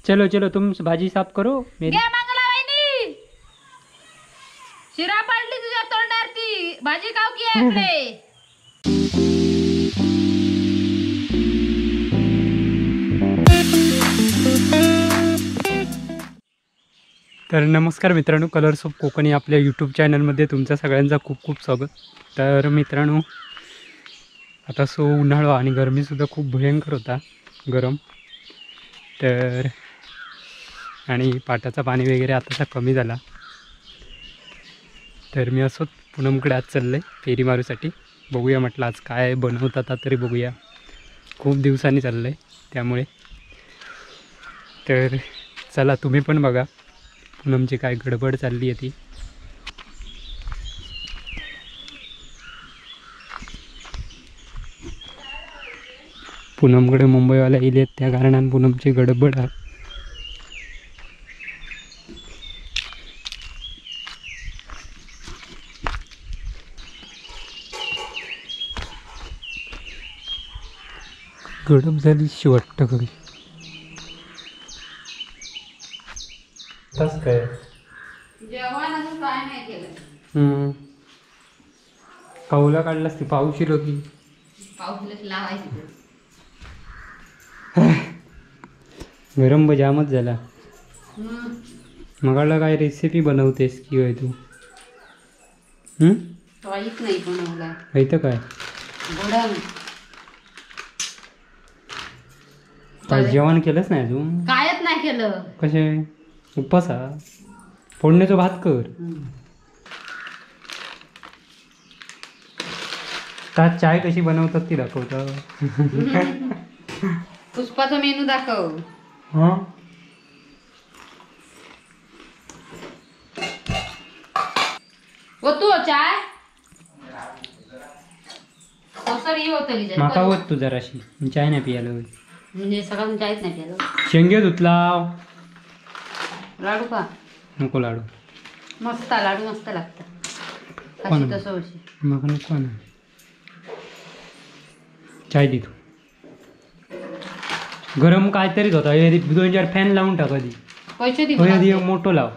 चलो चलो तुम भाजी साफ करो मेरी. मंगला वहिनी, शिरा पडली तुझ्या तोंडावरती, भाजी खाऊ की इकडे. तर नमस्कार मित्रांनो, कलर्स ऑफ कोकणी आपल्या यूट्यूब चॅनलमध्ये तुमच्या सगळ्यांचा खूप खूप स्वागत. तर मित्रांनो, आता सो उन्हाळा आणि गरमीसुद्धा खूप भयंकर होता, गरम. तर आणि पाटाचा पाणी वगैरे आताचा कमी झाला. तर मी असंच पूनमकडे आज चाललं आहे फेरी मारूसाठी. बघूया म्हटलं आज काय बनवतात तरी बघूया, खूप दिवसांनी चाललं आहे त्यामुळे. तर चला तुम्ही पण बघा पूनमची काय गडबड चालली आहे ती. पूनमकडे मुंबईवाला येईल त्या कारणानं पूनमची गडबड आहे. गडब झाली वाटतं घरी. तस काय जेवण अजून काय नाही केलं. काऊला काढलास ती पावशील होती, पावशील लावायची. गरम जामच झाला. मगाला काय रेसिपी बनवतेस की होय तू? काहीच नाही बनवला. इथं काय भडंग. काय जेवण केलंच नाही अजून? कायच नाही केलं. कसे उपवास? फोडणीचा भात कर. का चाय कशी बनवतात ती दाखवतं. पुष्पाचा मेनू दाखव. हा तू चाय माका वत तू जराशी, चाय नाही पियालो. म्हणजे सकाळून चायच नाही पियालो. शेंगे धुतला. लाडू का? नको लाडू. मस्त लाडू मस्त लागतात. तसं मग नको ना. चाय दे तू. गरम काहीतरीच होता. दोन चार फॅन लावून टाक आधी. पैसे दे, मोठो लाव.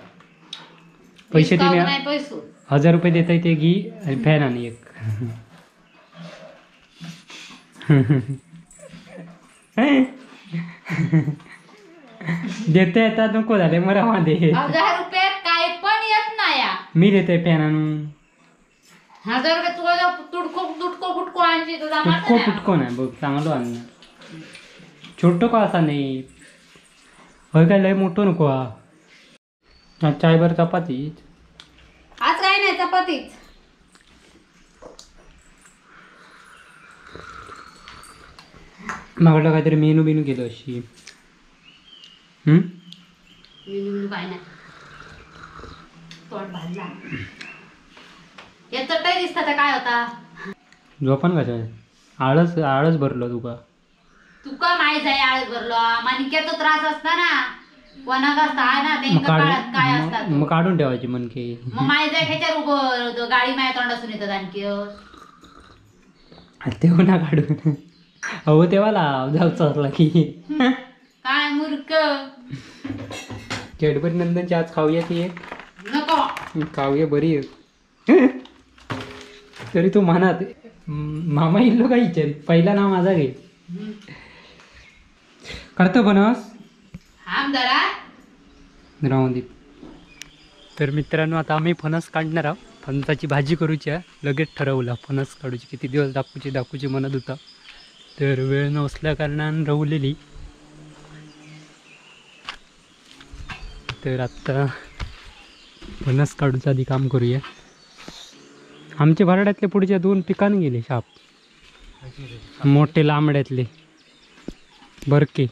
पैसे दे, 1000 रुपये देता येते घी आणि फॅन आणि एक. देता येतात नको झाले मरा दे. 1000 रुपये काय पण येत नाही. मी देते फॅन आणून. 1000 रुपये तुझा तुटको तुटको फुटको आणशी. तुटको फुटको नाही बघ, चांगलो आणणार. छोटो का असा नाही होय काय, लय मोठो नको. हा चाय बर चपाती. आज काय नाही चपातीच. मागं काहीतरी मेनू बिनू केलं अशी. मेनू काय नाही, तोंड भाजला. या चटई दिसता काय होता. झोपान कशा आळस आळस भरलो तुका. तुका माहित आहे आळस भरलो. माणक्याचा त्रास असता ना, कोणाक असता ना त्यांका काय असतात. मग काढून ठेवायची मनके. मग माहित आहे ह्याच्यावर उभं गाडी माझ्या तोंडासून येतात आणखी. तेव्हा ना काढून हो तेव्हा लाव जाऊचा असला की. काय मूर्ख. कॅडबरी नंदनची आज खाऊया ती एक. नको खाऊया बरी आहे. तरी तू म्हणत मामा इल्लो काय विचार, पहिला नाव माझा घे. करतो बनस राहून. तर मित्रांनो, आता आम्ही फणस काढणार आहोत. फणसाची भाजी करूची आहे. लगेच ठरवलं फणस काढूची. किती दिवस दाखवची दाखवची म्हणत होता, तर वेळ नसल्या कारणानं रवलेली. तर आत्ता फणस काढूच्या आधी काम करूया. आमच्या भराड्यातले पुढच्या 2 पिकान गेले शाप मोठे लांबड्यातले बरके.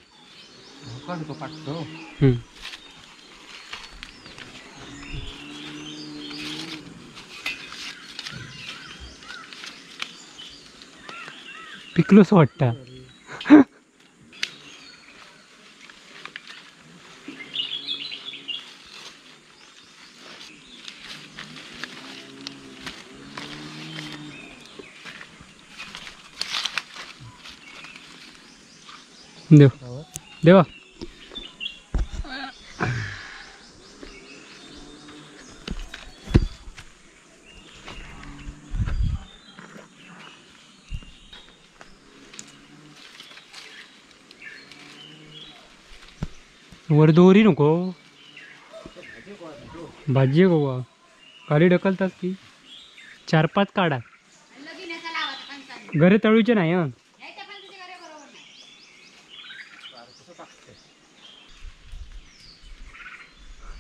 पिकलोच वाटतं. देव देवा. वर दोरी नको भाजी गोवा खाली ढकलतास की 4-5 काढा. घरे तळूचे नाही हं.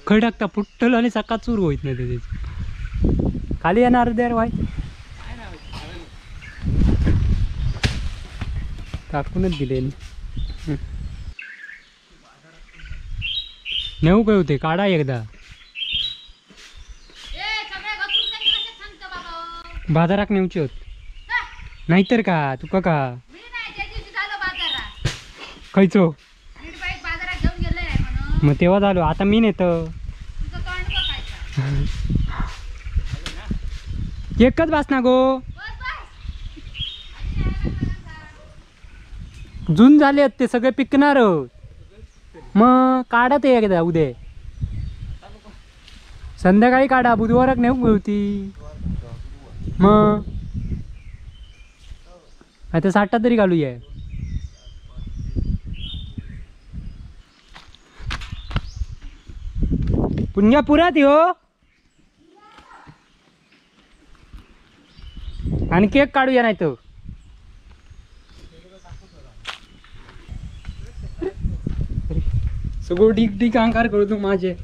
खय टाकता फुटल आणि सका चूर होत नाही त्याची. खाली येणार देर वाय टाकूनच दिले. नेऊ काय होते काढा एकदा. बाजारात नेऊचे होत नाहीतर का तुका का खयचो मग तेव्हा झालो आता मी नेत. एकच बास ना गो जून झाले ते सगळे पिकणार. मग काढा ते एकदा उद्या संध्याकाळी काढा. बुधवाराक नेऊ होती मग. आता 60 तरी घालूया. पुण्या पुरात हो. आणि केक काढूया नाही तर. सगळं डीक डीक अंकार करतो माझे.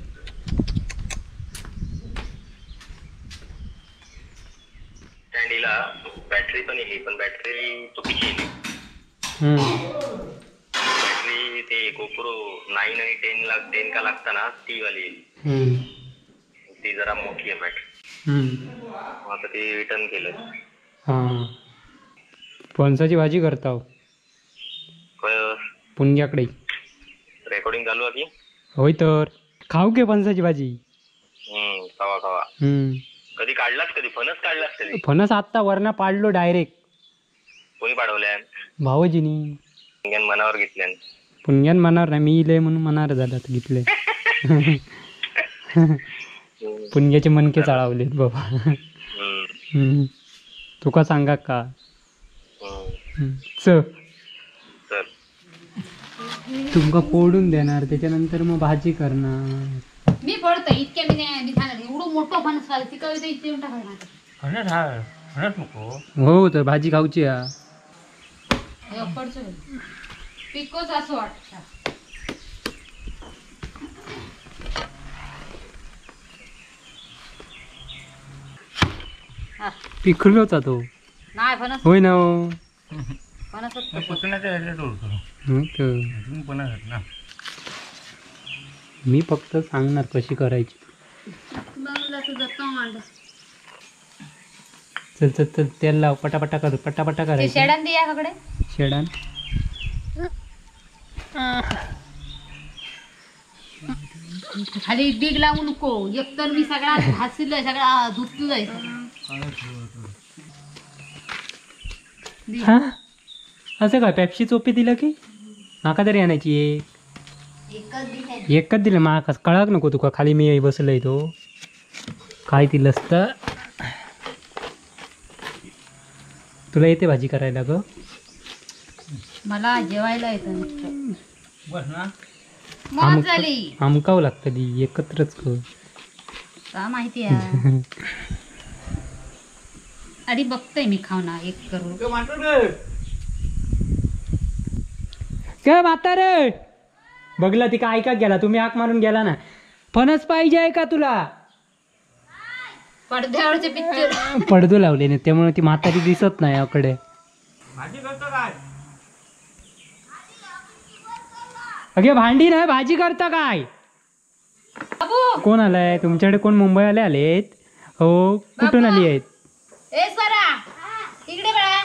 बॅटरी पण येली पण बॅटरी चुकीची येली. बॅटरी ते गोप्रो 9 आणि 10 ला 10 का लागता ना ती वाली येली. ती जरा मोठी आहे बॅटरी. आता ती रिटर्न केलं. हां फणसाची भाजी करता पुण्याकडे. रेकॉर्डिंग चालू आहे की? होय तर खाऊ के फणसाची भाजी. खावा खावा. कधी काढलास कधी फणस काढलास कधी? फणस आत्ता वरना पाडलो डायरेक्ट. कोणी पाडवल्या? भावजीनी. पुणग्यान मनावर घेतल्या? पुणग्यान मनावर नाही, मी इले म्हणून मनावर झालं घेतले. पुणग्याचे मनके चाळवलेत बाबा. तुका सांगा का च तुमका फोडून देणार त्याच्यानंतर मग भाजी करणार. मी पडतो इतक्या मी नाही सांगत एवढं मोठं फणस घाल तिकडे इथे येऊन टाकायला. फणस हा फणस नको हो तर भाजी खाऊची हा. पडतो पिकोच असं वाटतं. पिकलो होता तो नाही फणस होय ना. ना मी फक्त सांगणार कशी करायची. चल चल चल तेल लाव पटापटा कर पटापटा करायचं. शेडान दे याकडे शेडान. खाली डिग लावू नको एकतर मी सगळा घासलंय सगळा धुतलंय. हा असं काय पेप्सी चोपी दिलं की माका तरी आणायची एक एकच दिलं माका कळाक नको तुका खाली मी बसलंय तो काय दिलंस तर. तुला येते भाजी करायला ग? मला जेवायला येतं. आमकाव लागतं ती एकत्रच का माहिती आहे. आधी बघतोय मी खावना एक करू. काय म्हातारे बघला ती का ऐका गेला तुम्ही हाक मारून गेला ना. फणस पाहिजे आहे का तुला? पडद्यावरचे पिक्चर पडदो लावले ना त्यामुळे ती म्हातारी दिसत नाही याकडे. अगे भांडी नाही भाजी करता काय? कोण आलाय तुमच्याकडे? कोण मुंबई आले आलेत? हो कुठून आली आहेत? ए स्वरा इकडे बाळा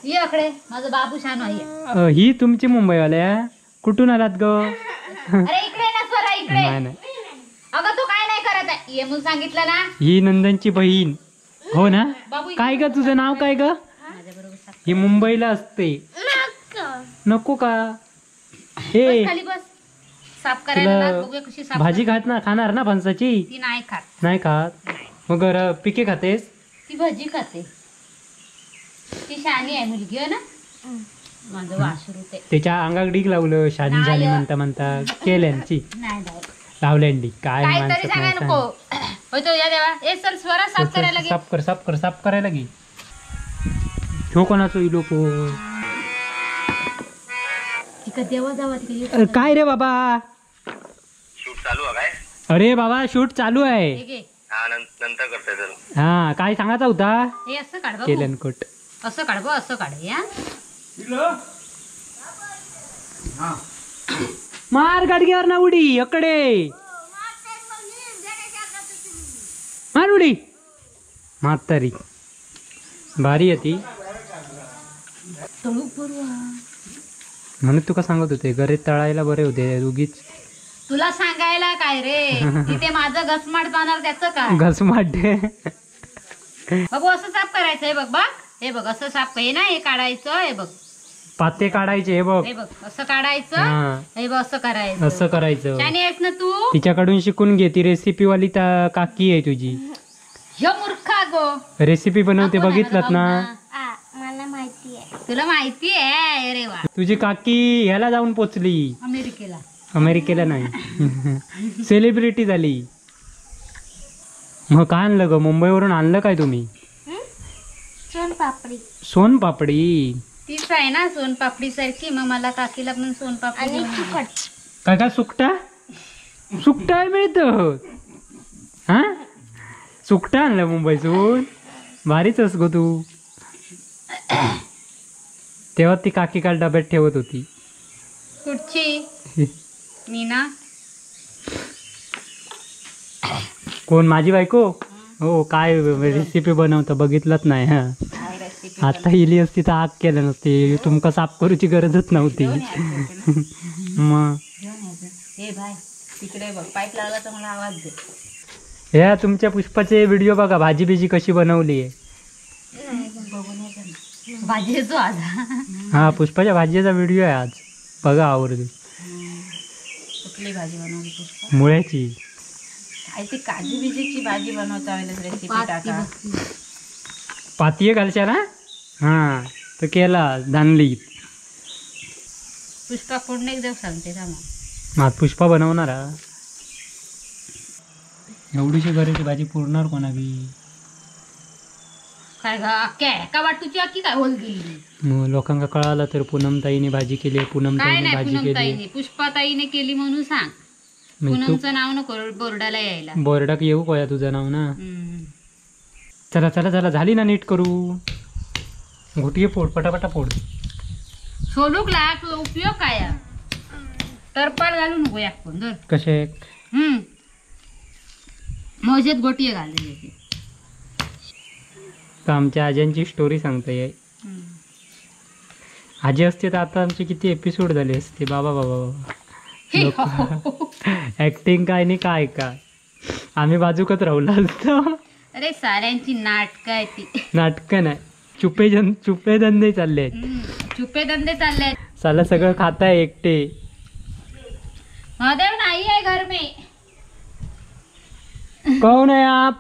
ये इकडे माझा बाबू शान आहे. ही तुमची मुंबईवाल्या कुठून आलात ग? अरे इकडे ना स्वरा इकडे. नाही नाही अगं तू काय नाही करत आहे ये म्हणून सांगितलं ना. ही नंदनची बहीण हो ना? काय ग तुझं नाव काय ग? ही मुंबईला असते. नको का? हे खाली बस साफ करायला लाग, बघूया कशी साफ भाजी खात ना खाणार ना फणसाची? ती नाही खात. नाही खात मग पिके खातेस? ती भाजी खाते. ती शानी आहे मुलगी आहे ना. माझं वासरू ते त्याच्या अंगाक डीक लावलं शानी झाली म्हणता म्हणता केल्यांची लावल्यांडी काय काहीतरी सांगाय नको. होय तो या देवा ए सर स्वरा साफ करायला लागे. साफ कर साफ कर साफ करायला लागे. ह्यो कोणाचो इलो पो तिका देवा जावा तिका. काय रे बाबा शूट चालू आहे काय? अरे बाबा शूट चालू आहे. हा नंतर करते चल. हा काय सांगायचा होता? हे असं काढ बाबू. केलनकोट असं काढ बा, असं काढ या. मार गाडग्यावर ना उडी अकडे मार उडी म्हातारी भारी आहे ती. म्हणून तुका सांगत होते घरे तळायला बरे होते उगीच. तुला सांगायला काय रे, तिथे माझं घसमाट जाणार त्याचं काय घसमाट. बाबू असं साफ करायचं हे बघ बघ हे बघ असं साफ हे ना हे काढायचं हे बघ पाते काढायचे हे बघ हे बघ असं काढायचं हे बघ असं करायचं असं करायचं. शानी आहेस ना तू, तिच्याकडून शिकून घे. ती रेसिपी वाली काकी आहे तुझी. ह्यो मूर्खा गो रेसिपी बनवते बघितलं ना? मला माहिती आहे. तुला माहिती आहे? अरे वा. तुझी काकी ह्याला जाऊन पोचली अमेरिकेला. अमेरिकेला नाही सेलिब्रिटी झाली. मग काय आणलं ग मुंबईवरून? आणलं काय तुम्ही? सोनपापडी. सोनपापडी तीच आहे ना सोनपापडी सारखी. मग मला काकीला पण सोनपापडी. काय काय सुकटा सुकटा मिळत? हा सुकटा आणलं मुंबईतून. भारीच अस गो तू. तेव्हा ती काकी काल डब्यात ठेवत होती. कुठची मीना? कोण माझी बायको? हो काय रेसिपी बनवतं बघितलंच नाही. हा आता इली असती तर आग केलं नसती. तुमका साफ करूची गरजच नव्हती. मग ह्या तुमच्या पुष्पाचे व्हिडिओ बघा, भाजी बिजी कशी बनवली आहे. हा पुष्पाच्या भाजीचा व्हिडिओ आहे आज बघा आवर्जून. कुठली भाजी बनवली पुष्पा? मुळ्याची. काय ती काजू बिजीची भाजी बनवता रेसिपी टाका. पातीये घालच्या ना? हा तर केला दानली. पुष्पा कोण एकदा सांगते का मग पुष्पा बनवणार. एवढीशी घराची भाजी पुरणार कोणाबी? काय का वाटूची की काय होल गेली? मग लोकांना कळालं तर पूनमताईने भाजी केली. पूनमताईने भाजी केली पुष्पाताईने केली म्हणून सांग. पूनमचं नाव नको बोर्डाला यायला. बोर्डाक येऊ कोया तुझं नाव ना. चला चला चला झाली ना नीट करू. घुटिये फोड पटापटा फोड. सोलूक लाग उपयोग काय? तरपाल घालू नको याक पण धर कसे मजेत गोटिये घालले. तर आमच्या आज्यांची स्टोरी सांगता येईल. आजी असते तर आता आमचे किती एपिसोड झाले असते. बाबा बाबा बाबा ऍक्टिंग काय नाही काय काय आम्ही बाजूकच राहू असतो. अरे साऱ्यांची नाटक आहे ती. नाटक नाही चुपे धंदे चालले आहेत. चुपे धंदे चालले आहेत. साला सगळं खाताय एकटे. महादेव नाही आहे घर में. कौन है आप?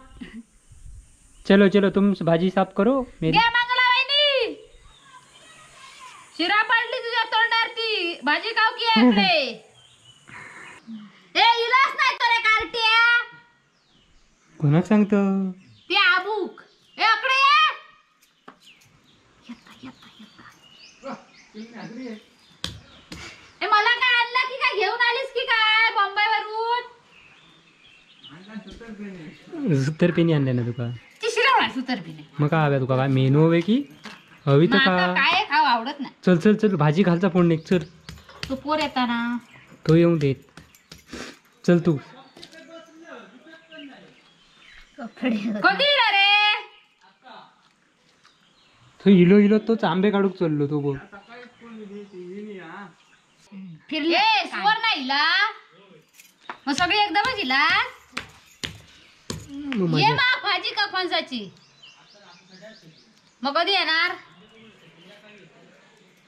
चलो चलो तुम भाजी साफ करो मेरी. मंगला वहिनी शिरा पडली तुझ्या तोंडावरती. भाजी खाऊ की इकडे? ए इलाज नाही तर कार्टिया. कोणाक सांगतो? ते आबूक. ए अकडे ये. येता येता येता. ए मला काय आणला की काय घेऊन आलीस की काय बॉम्बे वरून? सुतरपिनी आणले ना तुका? सुतरपिनी. मग काय हव्या तुका? काय मेनू हवे की हवी तर का काय खाऊ आवडत नाही. चल चल चल भाजी घालचा फोडणी चल. तो पोर येता ना तो येऊन देत. चल तू कधी रे? तो इलो इलो तोच आंबे काढूक चाललो तो बोल. फिरले सुवर नाही इला मग सगळी एकदमच इला. ये मा भाजी का फणसाची मग कधी येणार?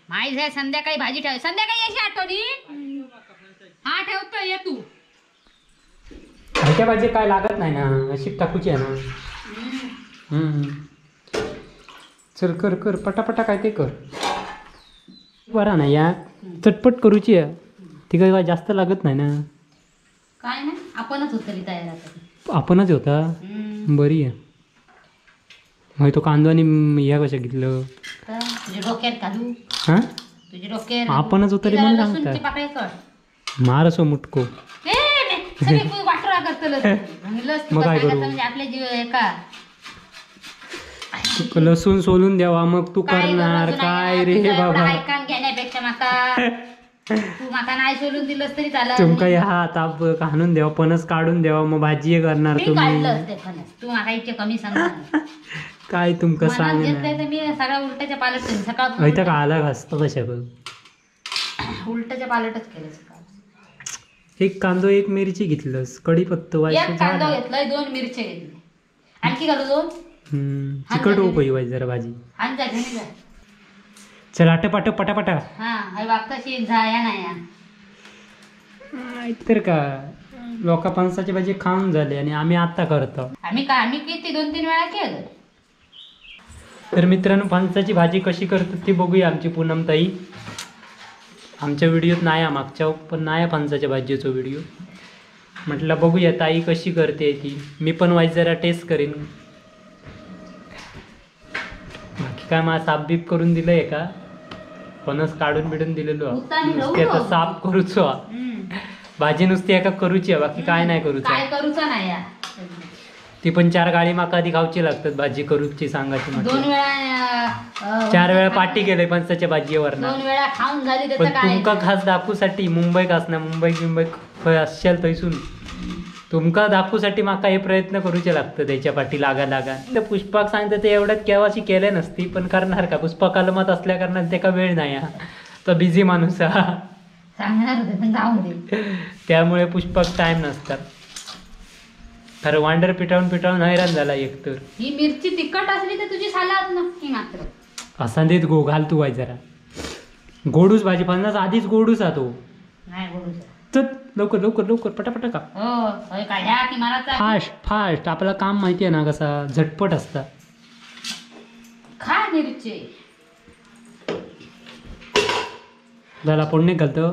माहीत आहे संध्याकाळी भाजी ठेव. संध्याकाळी यायची आठवणी. हा ठेवतो ये तू. हलक्या भाजी काय लागत नाही ना अशी टाकूची आहे ना. चल कर कर पटापटा काय ते कर. बरा ना या चटपट करूची आहे, ती काय जास्त लागत नाही ना. काय ना आपणच होतली तयार आता. आपणच होता बरी आहे. मग तो कांदो आणि या कशा घेतलं तुझ्या डोक्यात घालू. हा तुझ्या डोक्यात आपणच होतली म्हणून सांगता. मार असो मुटको मग काय करू, लसूण सोलून द्यावा मग तू करणार काय रे बाबा. घेण्यापेक्षा माका तू माका नाही सोलून दिलंस तरी चालेल. तुमका ह्या ताप घालून द्यावा, पणस काढून द्यावा, मग भाजी करणार तुम्ही. तू माका इतके कमी सांग काय तुमका सांग. मी सगळं उलट्याच्या पालट सकाळ इथं का आला घासतो कशा बघ, उलट्याच्या पालटच केलं सकाळ. एक कांदो एक मिरची घेतलंस, कढीपत्तो एक कांदो घेतलाय, 2 मिरच्या घेतली, आणखी घालू 2. चिकट हो पाहिजे जरा भाजी. चल आटप पटापटा. तर का लोक फणसाची भाजी खाऊन झाली आणि आम्ही आता करतो. आम्ही काय आम्ही किती 2-3 वेळा केलं. तर मित्रांनो फणसाची भाजी कशी करतात ती बघूया. आमची पूनमताई आमच्या व्हिडिओत नाही, मागच्या पण नाही फणसाच्या भाजीचा व्हिडिओ. म्हटलं बघूया ताई कशी करते ती, मी पण वाईट जरा टेस्ट करीन. बाकी काय मला साफ बीप करून दिलंय का, फणस काढून बिडून दिलेलो नुसते आता साफ करूचो. भाजी नुसती एका करूची, बाकी काय नाही करूच, काय करूचा नाही. ती पण 4 गाळी माका आधी खाऊची लागतात भाजी करूची सांगायची. 2 वेळा 4 वेळा पाटी केले फणसाच्या भाजीवर. 2 वेळा खाऊन झाली. पण तुमका खास दाखवूसाठी मुंबई खास ना, मुंबई मुंबई असेल थंयसून तुमका दाखवूसाठी माका हे प्रयत्न करूचे लागतं त्याच्या पाठी लागा लागा. तर पुष्पाक सांगतं ते एवढ्यात केव्हाशी केले नसती, पण करणार का पुष्पा कलमात असल्या कारणाने त्याका वेळ नाही, तो बिझी माणूस त्यामुळे पुष्पाक टाइम नसतात. खरं वांडर पिटाळून पिटाळून हैराण झाला एकतर. ही मिरची तिखट असली तर तुझी सालाद नक्की मात्र असा देत गो घाल तू वाय जरा गोडूस भाजी 50 आधीच गोडूस हा तो नाही गोडूस. चल लवकर लवकर लवकर पटापटा का फास्ट फास्ट, आपलं काम माहिती आहे ना कसा झटपट असता. खा मिरची झाला फोडणी घालतो.